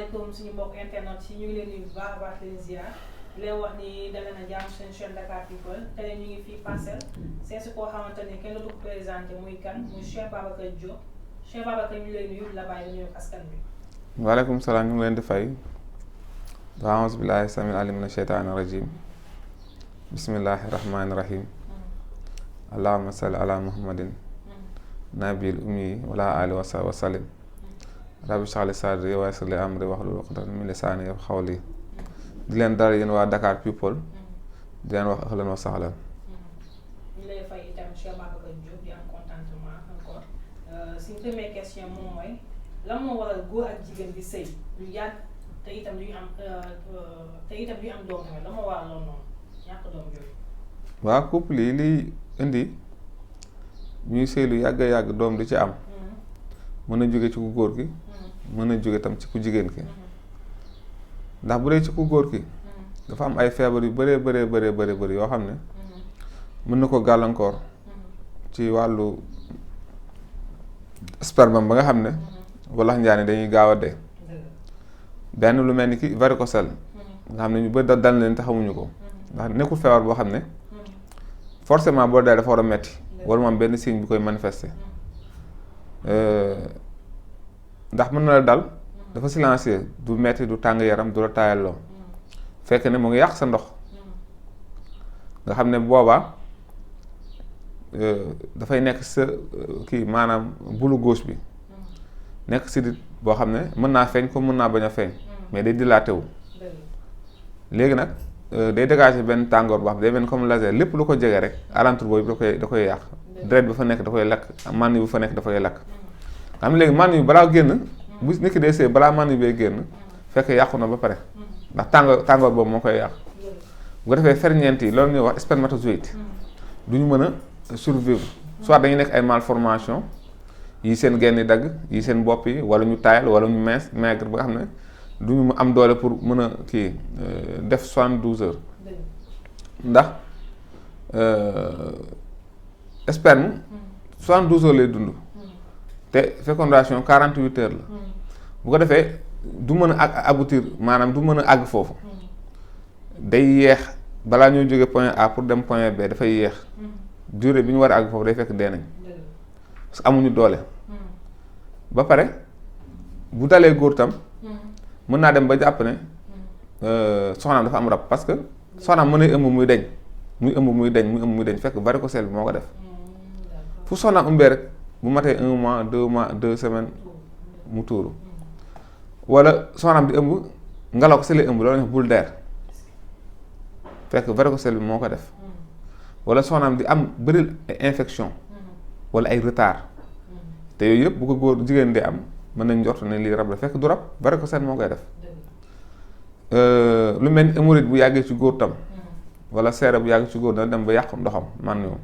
asalaamaaleykum suñu mbokk internet yi ñu ngi leen di bu baax a baax leen ziar di leen wax ni dalee na jàmm seen chaîne Dakar People tey ñu ngi fii Parcelles seesi koo xamante ni kenn du ko présenté muy kan muy Cheikh Babacar Diop Cheikh Babacar ñu lay nuyu la bàyyi nuyu askan bi. waaleykum salaam ñu ngi leen di fay. a'uuzu billaahi samiil aliim mina sheytaani rajiim. bismillaahi rahmaani rahiim. allahumma salli ala muhammadin nabil ummi wala ali wa sallim. rabbi shrah li sadri wa yassir li amri wahlul uqdatan min lisaani yafqahu qawli. di leen dara yéen waa Dakar People. di leen wax ahlan wa sahlan. ñu lay fay itam Cheikh Babacar Diop di am contentement encore suñu première question moom mooy lan moo waral góor ak jigéen di sëy lu yàgg te itam duñu am doom tamit lan moo waral loolu noonu ñàkk doom jooju. waa couple yi liy indi ñuy sëy lu yàgg doom di ci am. mën a jóge ci ku góor ki. mën a jóge tam ci ku jigéen ki. ndax bu dee ci ku góor ki. dafa am ay feebar yu bëree yoo xam ne. mën na ko gàllankoor. ci wàllu sperme ba nga xam ne. walax njaani dañuy gaaw a dee. benn lu mel ni ki varicocèle. nga xam ne ñu bëri dal leen te xamuñu ko. ndax nekkul feebar boo xam ne. forcément boo dee dafa war a metti wala moom benn signe bu koy manifester. ndax mën na la dal dafa silencieux du metti du tàng yaram du la taayalloo fekk ne mu ngi yàq sa ndox nga xam ne boobaa dafay nekk sa kii maanaam bulu gauche bi nekk sidit boo xam ne mën naa feeñ comme mën naa bañ a feeñ mais day dilaté wu léegi nag day dégager benn tàngoor boo xam ne day mel comme laser lépp lu ko jege rek alentour boobu da koy yàq deret bi fa nekk da koy lakk man yu fa nekk da koy lakk xam ne léegi man yu balaa génn bu nit ki dee see balaa man yu bee génn fekk yàqu na ba pare ndax tàngoor boobu moo koy yàq bu ko defee ferñeent yi loolu ñuy wax spermatozoïde du ñu mën a survivre soit dañuy nekk ay malformation yi seen genn yi dagg yi seen bopp yi wala ñu taayal wala ñu maigre ba nga xam ne du ñu am doole pour mën a kii def 72 heures ndax sperme 72 heures lay dund te fécondation 48 heures la bu ko defee du mën a aboutir maanaam du mën a àgg foofu day yeex balaa ñoo jóge point A pour dem point B dafay yeex durée bi ñu war a àgg foofu day fekk dee nañ parce que amuñu doole ba pare bu dalee góor tam mën naa dem ba jàpp ne soxnaam dafa am rab parce que soxnaam mën a ëmb muy deñ fekk varicocèle bi moo ko def fu soxnaam ëmbee rek bu matee 1 mois 2 mois 2 semaines mu tuuru wala soxnaam di ëmb ngelaw ko si lay ëmb loolu ñu boule d'air fekk varicocèle bi moo ko def wala soxnaam di am bëri ay infection wala ay retard te yooyu yëpp bu ko góor jigéen di am mën nañ njort ne lii rab la fekk du rab varicocèle moo koy def lu mel ni hémorroïde bu yàggee ci góor tam wala seere bu yàggee ci góor dana dem ba yàq ndoxam man ñoom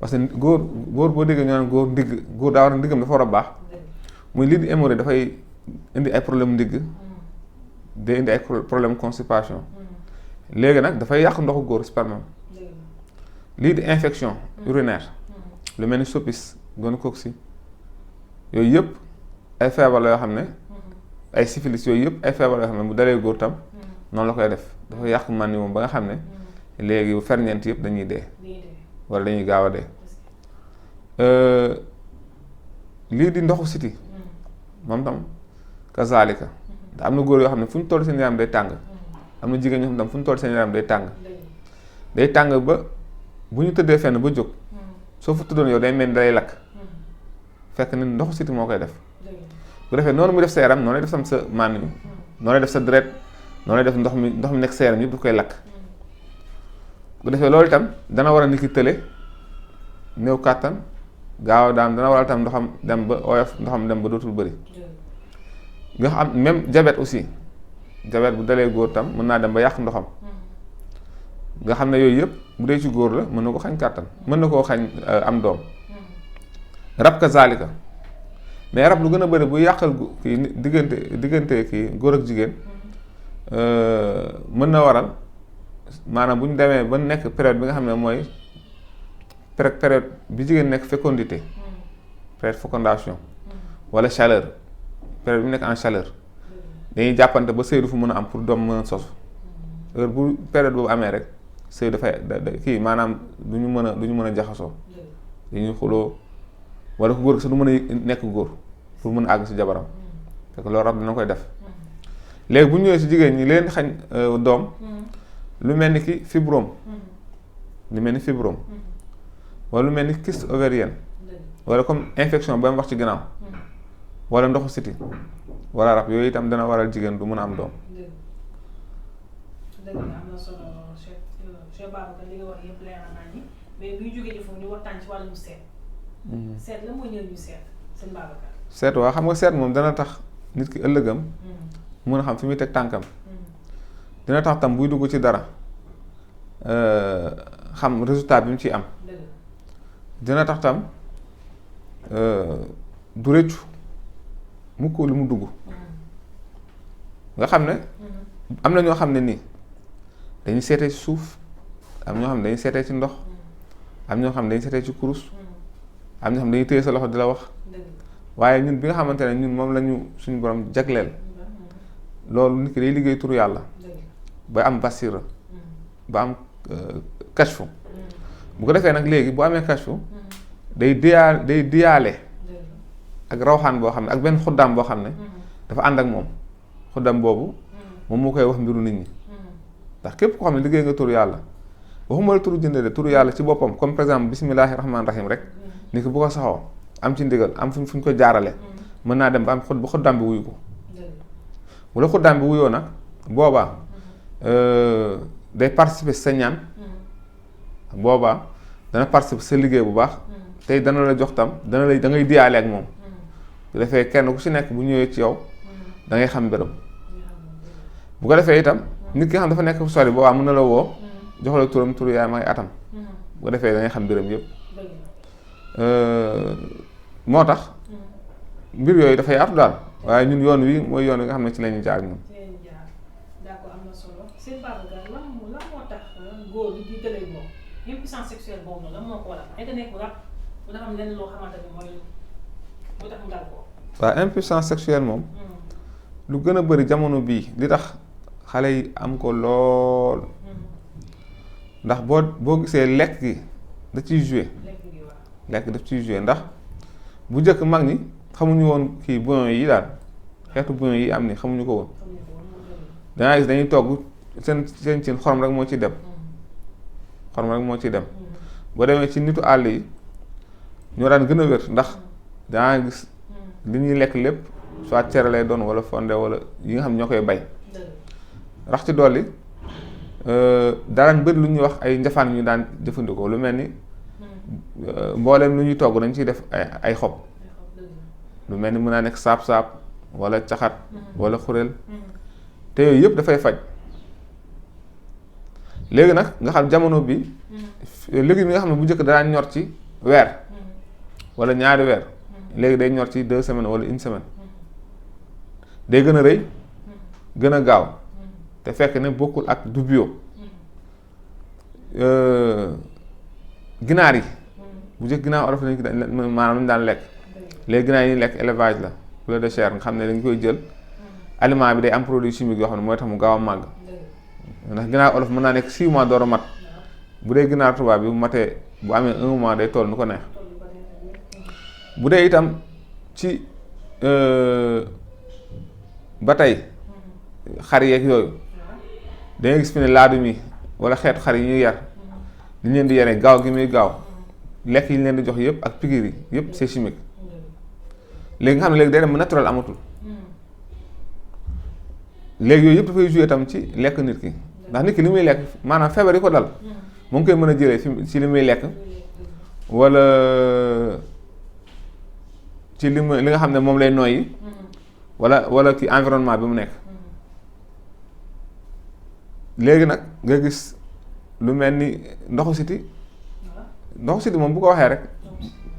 parce que góor boo déggee ñu naan góor daa war a ndiggam dafa war a baax muy lii di hémorroïde dafay indi ay problème ndigg day indi ay problème constipation léegi nag dafay yàq ndoxu góor sperme lii di infection urinaire lu mel ni soppis gonocoque yooyu yëpp ay feebar la yoo xam ne ay syphilis yooyu yëpp ay feebar la yoo xam ne bu dalee góor tam noonu la koy def dafa yàq man ni moom ba nga xam ne léegi ferñeent yëpp dañuy dee wala dañuy gaaw a dee lii di ndoxu siti moom tam kazalika te am na góor yoo xam ne fu ñu toll seen yaram day tàng am na jigéen ñoo xam ne tam fu ñu toll seen yaram day tàng ba bu ñu tëddee fenn ba jóg soo fa tëddoon yow day mel ni dalay lakk fekk ne ndoxu siti moo koy def bu defee noonu mu def sa yaram noonu lay def sam sa mànn mi noonu lay def sa deret noonu lay def ndox mi nekk sa yaram yëpp du koy lakk bu defee loolu itam dana war a nit ki tële néew kàttan gaaw daan dana waral tam ndoxam dem ba oyof ndoxam dem ba dootul bëri nga xam même diabète aussi diabète bu dalee góor tam mën naa dem ba yàq ndoxam nga xam ne yooyu yëpp bu dee ci góor la mën na ko xañ kàttan mën na koo xañ am doom rab kazalika mais rab lu gën a bëri bu yàqal kii diggante kii góor ak jigéen mën na waral maanaam bu ñu demee ba nekk période bi nga xam ne mooy période bi jigéen nekk fécondité période fécondation wala chaleur période bi nekk en chaleur dañuy jàppante ba sëy du fu mën a am pour doom mën a sosu heure bu période boobu amee rek sëy dafay kii maanaam du ñu mën a jaxasoo dañuy xuloo wala ku góor gi sax du mën a nekk góor pour mën a àgg si jabaram parce que loolu rab dina koy def léegi bu ñu ñëwee si jigéen ñi leen xañ doom lu mel ni ki fibrome lu mel ni fibrome wala lu mel ni kyste ovarienne wala comme infection ba mu wax ci ginnaaw wala ndoxu siti wala rab yooyu itam dana waral jigéen du mën a am doom. dëgg la am na solo Cheikh Babacar li nga wax yëpp leer na naa ni mais bu ñu jógee ci foofu ñu waxtaan ci wàllum seet. seet la mooy ñëw ñu seet seen Babacar. seet waaw xam nga seet moom dana tax nit ki ëllëgam mën a xam fi muy teg tànkam dina tax tam buy dugg ci dara xam résultat bi mu ciy am dina tax tam du rëccu mukk lu mu dugg nga xam ne am na ñoo xam ne nii dañuy seetee ci suuf am ñoo xam ne dañuy seetee ci ndox am ñoo xam ne dañuy seetee ci kurus am ñoo xam ne dañuy téye sa loxo di la wax waaye ñun bi nga xamante ne ñun moom lañu suñu borom jagleel loolu nit ki day liggéey turu yàlla ba am basira ba am kashfu bu ko defee nag léegi bu amee kashfu day diyaale ak rawxaan boo xam ne ak benn xuddaam boo xam ne dafa ànd ak moom xuddaam boobu moom moo koy wax mbiru nit ñi ndax képp koo xam ne liggéey nga turu yàlla waxuma la turu jënde de turu yàlla ci boppam comme par exemple bismillahi rahmaani rahim rek nit ki bu ko saxoo am ci ndigal am fu ñu ko jaarale mën naa dem ba am ba xuddaam bi wuyu ko wala xuddaam bi wuyoo nag boobaa day participer sa ñaan boobaa dana participer sa liggéey bu baax tey dana la jox tam da ngay diyaale ak moom bu defee kenn ku ci nekk bu ñëwee ci yow da ngay xam mbiram bu ko defee itam nit ki nga xam dafa nekk fu sori boobaa mën na la woo jox la turam turu yaay may atam bu ko defee da ngay xam mbiram yëpp moo tax mbir yooyu dafa yaatu daal waaye ñun yoon wi mooy yoon wi nga xam ne ci la ñuy jaar ñun. d'accord am na solo seen Babacar lan moo tax góor bi di tëlee moom impuissance sexuelle boobu noonu lan moo ko waral ay nekk rab bu dafa am lenn loo xamante ni mooy tax mu dal ko. waaw impuissance sexuelle moom. lu gën a bëri jamono bii li tax xale yi am ko lool. ndax boo gisee lekk gi da ciy joué. lekk daf ciy joué ndax bu njëkk mag ñi xamuñu woon kii bouillon yi daal xeetu bouillon yi am ni xamuñu ko woon. dangaa gis dañuy togg seen cin xorom rek moo ciy dem. xorom rek moo ciy dem. boo demee ci nitu àll yi ñoo daan gën a wér ndax dangaa gis li ñuy lekk lépp soit cere lay doon wala fonde wala yi nga xam ñoo koy bay. rax ci dolli daan bëri lu ñuy wax ay njafaan ñu daan jëfandikoo lu mel ni mbooleem lu ñuy togg dañ ciy def ay xob. lu mel ni mën naa nekk saab-saab wala caxat wala xureel te yooyu yëpp dafay faj léegi nag nga xam jamono bi léegi mi nga xam ne bu njëkk daan ñor ci weer wala ñaari weer léegi day ñor ci 2 semaines wala 1 semaine day gën a rëy gën a gaaw te fekk ne bokkul ak du bio ginaar yi bu njëkk ginaar olof lañ maanaam lañu daan lekk léegi ginaar yi lekk élevage la poulet de chair nga xam ne dañ koy jël aliment bi day am produit chimique yoo xam ne mooy tax mu gaaw a màgg ndax ginaar olof mën naa nekk 6 mois door a mat bu dee ginaar tubaab bi bu matee bu amee 1 mois day toll nu ko neex bu dee itam ci ba tey xar yeeg yooyu dangay gis fi ne laadum yi wala xeetu xar yi ñuy yar li ñu leen di yaree gaaw gi muy gaaw lekk yi ñu leen di jox yëpp ak piqûre yi yëpp c'est chimique léegi nga xam ne léegi day dem naturel amatul léegi yooyu yëpp dafay joué tam ci lekk nit ki ndax nit ki li muy lekk maanaam feebar yi ko dal mu ngi koy mën a jëlee fi ci li muy lekk wala ci li nga xam ne moom lay noyyi wala ci environnement bi mu nekk léegi nag nga gis lu mel ni ndoxu siti moom bu ko waxee rek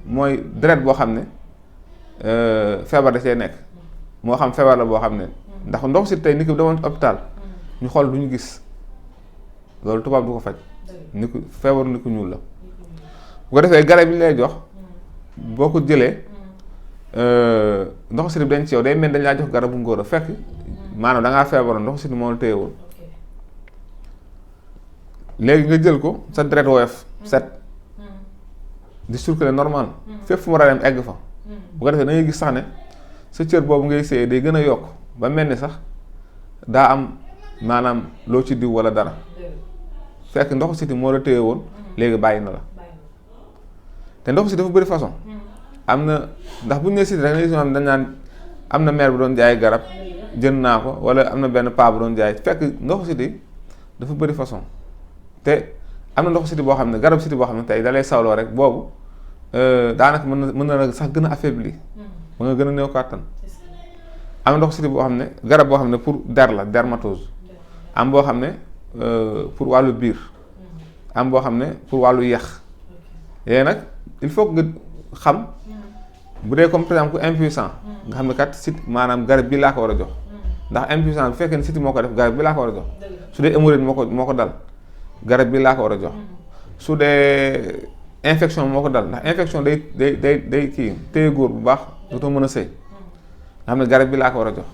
mooy deret boo xam ne feebar da cee nekk moo xam feebar la boo xam ne ndax ndoxu siti tey nit ki demoon hôpital ñu xool du ñu gis loolu tubaab du ko faj nit ku feebaru nit ku ñuul la bu ko defee garab yi lay jox boo ko jëlee ndoxu siti bi dañ ci yow day mel dañ laa jox garabu ngóor a fekk maanaam da ngaa feebaroon ndoxu siti moo la téye woon ok. léegi nga jël ko sa deret woyof set di circuler normal fépp fu mu war a dem egg fa bu ko defee da ngay gis sax ne sa cër boobu ngay séyee day gën a yokk ba mel ni sax daa am maanaam loo ci diw wala dara fekk ndoxu siti moo la téye woon léegi bàyyi na la te ndoxu siti dafa bëri façon am na ndax bu ñu nee siti rek ne dañ naan am na mère bu doon jaay garab jënd naa ko wala am na benn paa bu doon jaay fekk ndoxu siti dafa bëri façon te am na ndoxu siti boo xam ne garab siti boo xam ne tey da lay sawloo rek boobu daanaka mën na sax gën a affaibli ba nga gën a néew kàttan am na ndoxu siti boo xam ne garab boo xam ne pour der la dermatose am boo xam ne pour wàllu biir am boo xam ne pour wàllu yax léegi nag il faut que nga xam bu dee comme par exemple ku impuissant nga xam ne kat siti maanaam garab bi laa ko war a jox ndax impuissant bu fekkee ne siti moo ko def garab bi laa ko war a jox su dee hémorroïde moo ko dal garab bi laa ko war a jox su dee infection moo ko dal ndax infection day kii téye góor bu baax dootoo mën a sëy nga xam ne garab bi laa ko war a jox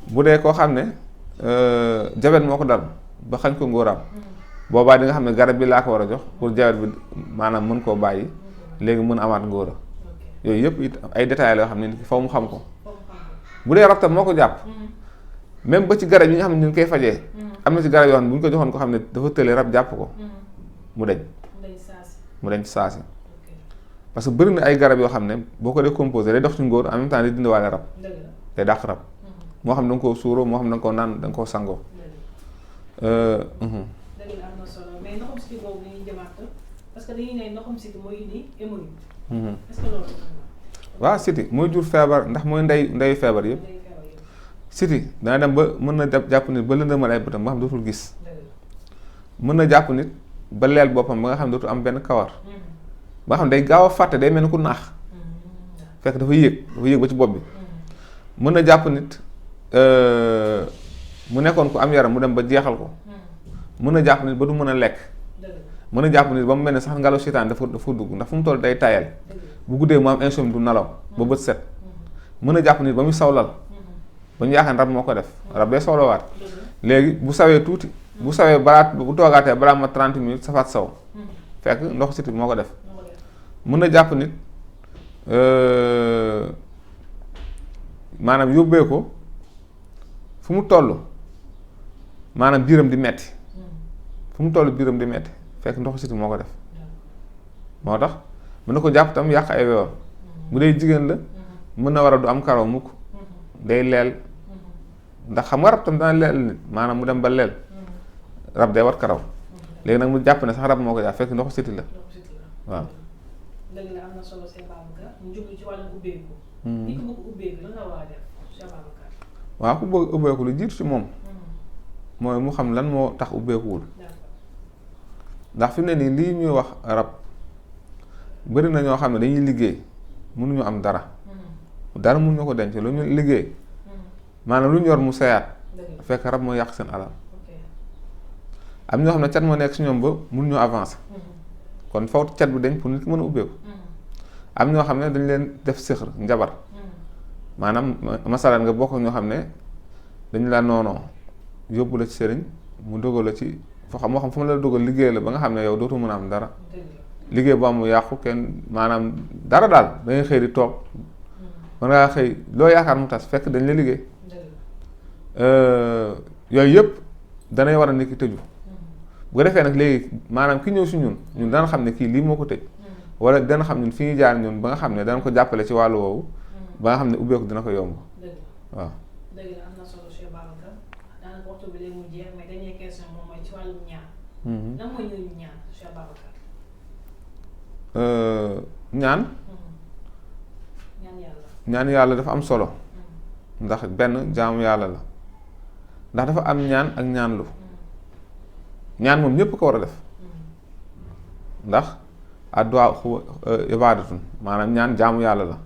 bu dee koo xam ne jabet moo ko dal ba xañ ko ngóoraam boobaa di nga xam ne garab bi laa ko war a jox pour jabet bi maanaam mën koo bàyyi léegi mën a amaat ngóora yooyu yëpp it ay détails la yoo xam ne nit faw mu xam ko bu dee rab tam moo ko jàpp même ba ci garab yi nga xam ne ñu ngi koy fajee am na ci garab yoo xam ne bu ñu ko joxoon ko xam ne dafa tële rab jàpp ko mu deñ ci saasi parce que bëri na ay garab yoo xam ne boo ko décomposé day dox ci ngóor en même temps day dindiwaale rab day dàq rab moo xam da nga koo suuroo moo xam da nga koo naan da nga koo sangoo dëgg la am na solo mais ndoxum siti boobu dañuy jëmaat parce que dañuy ne ndoxum siti mooy indi hémorroïde. est-ce que loolu waaw siti mooy jur feebar ndax mooy ndeyu feebar yëpp siti dana dem ba mën na jàpp nit ba lëndëmal ay bëtam ba xam dootul gis mën na jàpp nit ba leel boppam ba nga xam ne dootul am benn kawar ba nga xam ne day gaaw a fàtte day mel ni ku naax fekk dafa yéeg ba ci bopp bi mën na jàpp nit mu nekkoon ku am yaram mu dem ba jeexal ko mën na jàpp nit ba du mën a lekk mën na jàpp nit ba mu mel ne sax ngelaw seytaan dafa dugg ndax fu mu toll day tayal bu guddee mu am insomnie du nelaw ba bët set mën na jàpp nit ba muy sawlal ba ñu yaakaar rab moo ko def rab day sawlawaat léegi bu sawee tuuti bu sawee bu toogaatee balaa ma 30 minutes safaat saw fekk ndox siti moo ko def mën na jàpp nit maanaam yóbbee ko fu mu toll maanaam biiram di metti fu mu toll biiram di metti fekk ndoxu siti moo ko def moo tax mën na ko jàpp tam yàq ay wewam bu dee jigéen la mën na war a du am karaw mukk day leel ndax xam nga rab tam dana leel nit maanaam mu dem ba leel rab day wat karaw léegi nag mu jàpp ne sax rab moo ko jàpp fekk ndoxu siti la waaw. dëgg la am na solo Cheikh Babacar ñu jublu ci wàllum ubbeeku. ni ko bëgg ubbeeku lan nga war a def Cheikh Babacar. waaw ku bëgg ubbeeku lu jiitu ci moom mooy mu xam lan moo tax ubbeekuwul ndax fi mu ne nii lii ñuy wax rab bëri na ñoo xam ne dañuy liggéey mënuñu am dara mënuñu ko denc lu ñu liggéey maanaam lu ñu yor mu seyaat fekk rab moo yàq seen alal am ñoo xam ne cat moo nekk si ñoom ba mënuñu avancer kon faw cat bi dañ pour nit ki mën a ubbeeku am ñoo xam ne dañ leen def sixr njabar maanaam masalan nga bokk ñoo xam ne dañu la noonoo yóbbu la ci sëriñ mu dogal la ci foo xam moo xam fu mu la dogal liggéey la ba nga xam ne yow dootu mën a am dara liggéey bu am yàqu kenn maanaam dara daal da ngay xëy di toog mën ngaa xëy loo yaakaar mu tas fekk dañ la liggéey yooyu yëpp danay war a nit ki tëju bu ko defee nag léegi maanaam ki ñëw si ñun dana xam ne kii lii moo ko tëj wala dana xam ñun fi ñuy jaar ñun ba nga xam ne dana ko jàppale ci wàllu woowu ba nga xam ne ubbeeku dina ko yomb waaw. dëgg la am na solo Cheikh Babacar daanaka waxtu bi léegi mu jeex mais dernière question moom mooy ci wàllum ñaan. lan mooy njëriñu ñaan Cheikh Babacar. ñaan. ñaan yàlla dafa am solo. ndax benn jaamu yàlla la ndax dafa am ñaan ak ñaanlu ñaan moom ñëpp ko war a def ndax addu'a ibaadatun maanaam ñaan jaamu yàlla la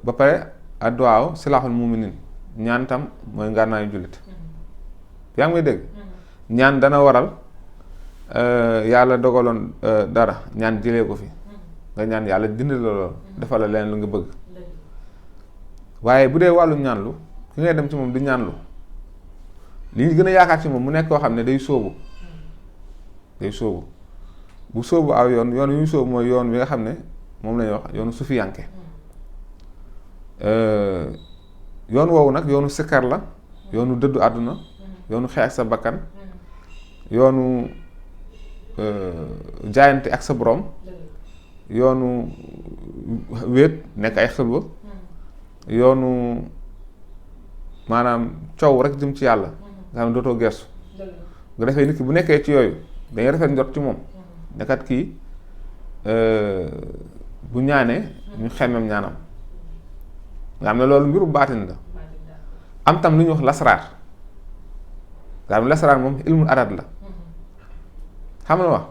ba pare addu'a silaaxul muminin ñaan tam mooy ngànnaayu jullit yaa ngi may dégg ñaan dana waral yàlla dogaloon dara ñaan jëlee ko fi nga ñaan yàlla dindi la lool defal la leen lu nga bëgg waaye bu dee wàllu ñaanlu ki ngay dem ci moom di ñaanlu li ñu gën a yaakaar ci moom mu nekk koo xam ne day sóobu bu sóobu aw yoon yu ñu sóobu mooy yoon bi nga xam ne moom la ñuy wax yoonu sufiyanke yoon woowu nag yoonu sikkar la yoonu dëddu àdduna yoonu xeex ak sa bakkan yoonu jaayante ak sa borom yoonu wéet nekk ay xelwa yoonu maanaam coow rek jëm ci yàlla nga xam ne dootoo gersu nga defee nit ki bu nekkee ci yooyu dañuy rafet njot ci moom nekkat kii bu ñaanee ñu xemmem ñaanam nga xam ne loolu mbiru baatin la am tam lu ñuy wax lasraar nga xam ne lasraar moom ilmul arad la xam nga wax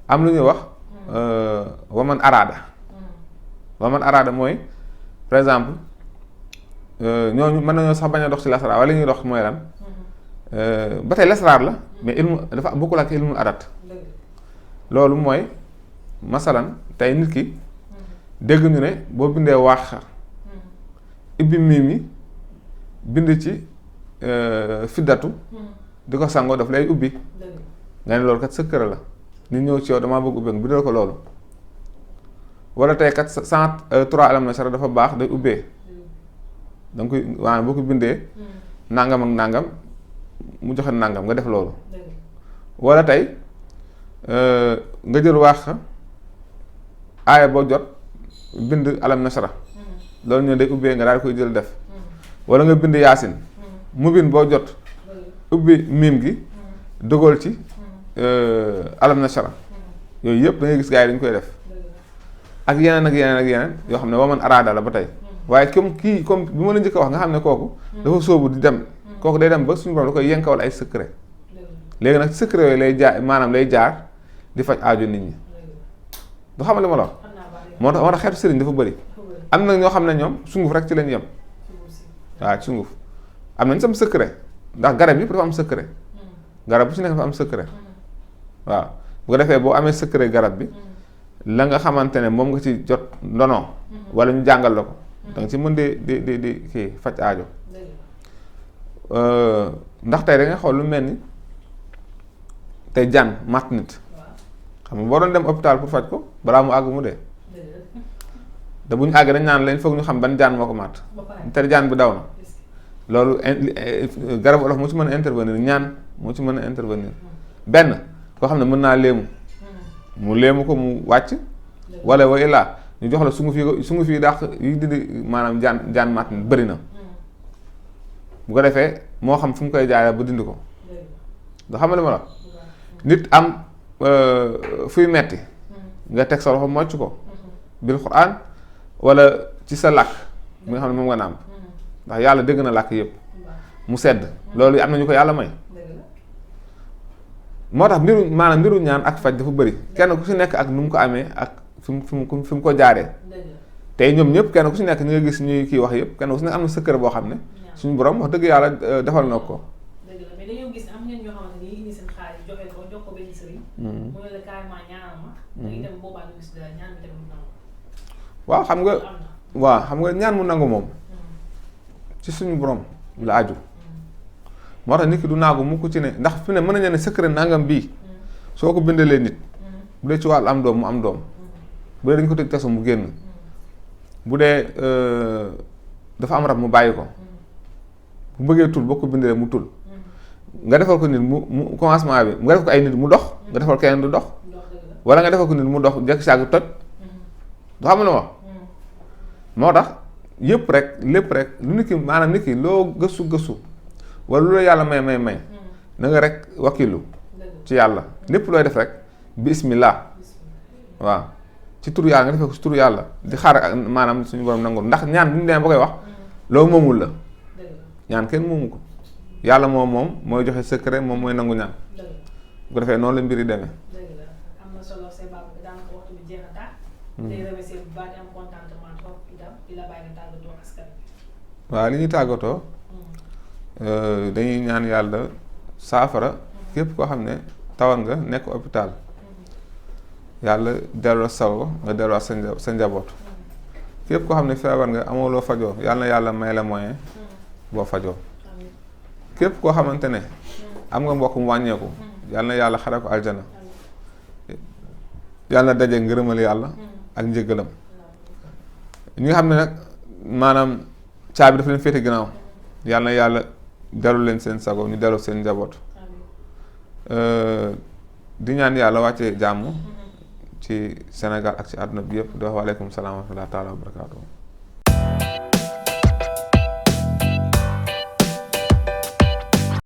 am lu ñuy wax waman araada mooy par exemple ñooñu mën nañoo sax bañ a dox ci lasraar wala li ñuy dox mooy lan ba tey lasraar la mais ilmu dafa bokkul ak ilmul arad loolu mooy masalan tey nit ki dégg ñu ne boo bindee waax ibbi miim yi bind ci fiddatu di ko sangoo daf lay ubbi nga ne loolu kat sëkkëra la nit ñëw ci yow damaa bëgg ubbi nga bindal ko loolu wala tey kat 103 alam nasara dafa baax day ubbee da nga koy waaye boo ko bindee nangam ak nangam mu joxe nangam nga def loolu wala tey nga jël waax aaya boo jot bind alam nasara loolu ñu day ubbee nga daal koy jël def wala nga bind yaasin mu bind boo jot ubbi miim gi dogal ci alam nasara yooyu yëpp da ngay gis gars yi dañ koy def ak yeneen yoo xam ne waman araada la ba tey waaye comme bi ma la njëkk a wax nga xam ne kooku dafa sóobu di dem kooku day dem ba suñu borom da koy yenkawal ay secret léegi nag secret yooyu lay jaar di faj aajo nit ñi du xamal li ma la wax moo tax xeetu sëriñ dafa bëri am na ñoo xam ne ñoom sunguf rek ci lañ yem waaw sunguf am nañ sam secret ndax garab yëpp dafa am secret garab bu ci nekk dafa am secret waaw bu ko defee boo amee secret garab bi la nga xamante ne moom nga ci jot ndono wala ñu jàngal la ko da nga ci mën di kii faj aajo ndax tey da ngay xool lu mel ni tey jaan matt nit xam nga boo doon dem hôpital pour faj ko balaa mu àgg mu dee te bu ñu àggee dañ naan lañ foog ñu xam ban jaan moo ko màtt te jaan bi daw na loolu garabu olof moo ci mën a intervenir ñaan moo ci mën a intervenir benn koo xam ne mën naa léemu mu léemu ko mu wàcc wala wa illaa ñu jox la sunguf yi dàq yi dindi maanaam jaan màtt bëri na bu ko defee moo xam fu mu koy jaaree ba dindi ko nga xam ne ma la nit am fuy metti nga teg sa loxo mocc ko bil Qur'an wala ci sa làkk mi nga xam ne moom nga nàmp ndax yàlla dégg na làkk yëpp mu sedd loolu am na ñu ko yàlla may moo tax mbiru ñaan ak faj dafa bëri kenn ku ci nekk ak nu mu ko amee ak fi mu ko jaaree tey ñoom ñëpp kenn ku ci nekk ñi nga gis ñuy kii wax yëpp kenn ku ci nekk am na secret boo xam ne suñu borom wax dëgg yàlla defal na ko. dëgg la mais dañoo gis am ñenn ñoo xamante ni indi seen xaalis jox ko benn sëriñ. mu ne la carrément ñaanal ma. dañuy dem boobaa ñu gis dara ñaan bi tamit nangu. waaw xam nga ñaan mu nangu moom. ci suñu borom la aju. moo tax nit ki du naagu mukk ci ne ndax fi ne mën nañu ne secret nangam bii soo ko bindalee nit bu dee ci wàllu am doom mu am doom bu dee dañ ko tëj kaso mu génn bu dee dafa am rab mu bàyyi ko bu bëggee tul boo ko bindalee mu tul nga defal ko nit mu commencement bi nga def ko ay nit mu dox nga defal keneen du dox wala nga defal ko nit mu dox jekk saag toj du xam ne wax moo tax yëpp rek lépp rek lu nit ki maanaam nit ki loo gëstu wala lu la yàlla may na nga rek wakilu ci yàlla lépp looy def rek bismillah waaw ci turu yàlla nga defee ko ci turu yàlla di xaar maanaam suñu borom nangul ndax ñaan bu ñu demee ba koy wax loolu moomul la ñaan kenn moomu ko yàlla moom mooy joxe secret moom mooy nangu ñaan bu ko defee noonu la mbir yi demee. am na solo c'est ba daanaka waxtu bi jeex na taal. tey remercier bu baax di am contentement trop itam di la bàyyi nga tàggatoo askan wi. waaw li ñuy tàggatoo. dañuy ñaan yàlla saafara képp koo xam ne tawat nga nekk hôpital yàlla delloo sago nga delloo sa njaboot képp koo xam ne feebar nga amoo loo fajoo yàlla na yàlla may la moyen boo fajoo. képp koo xamante ne am nga mbokk mu wàññeeku yàlla na yàlla xare ko aljana, yàlla na daje ngërëmal yàlla ak njëggalam. ñi nga xam ne nag maanaam caabi dafa leen féete ginnaaw yàlla na yàlla dellu leen seen sago ñu dellu seen njaboot. di ñaan yàlla wàcce jàmm ci Sénégal ak ci àdduna bi yëpp di wax waaleykum salaam wa rahmatulah taala wa barakaatu.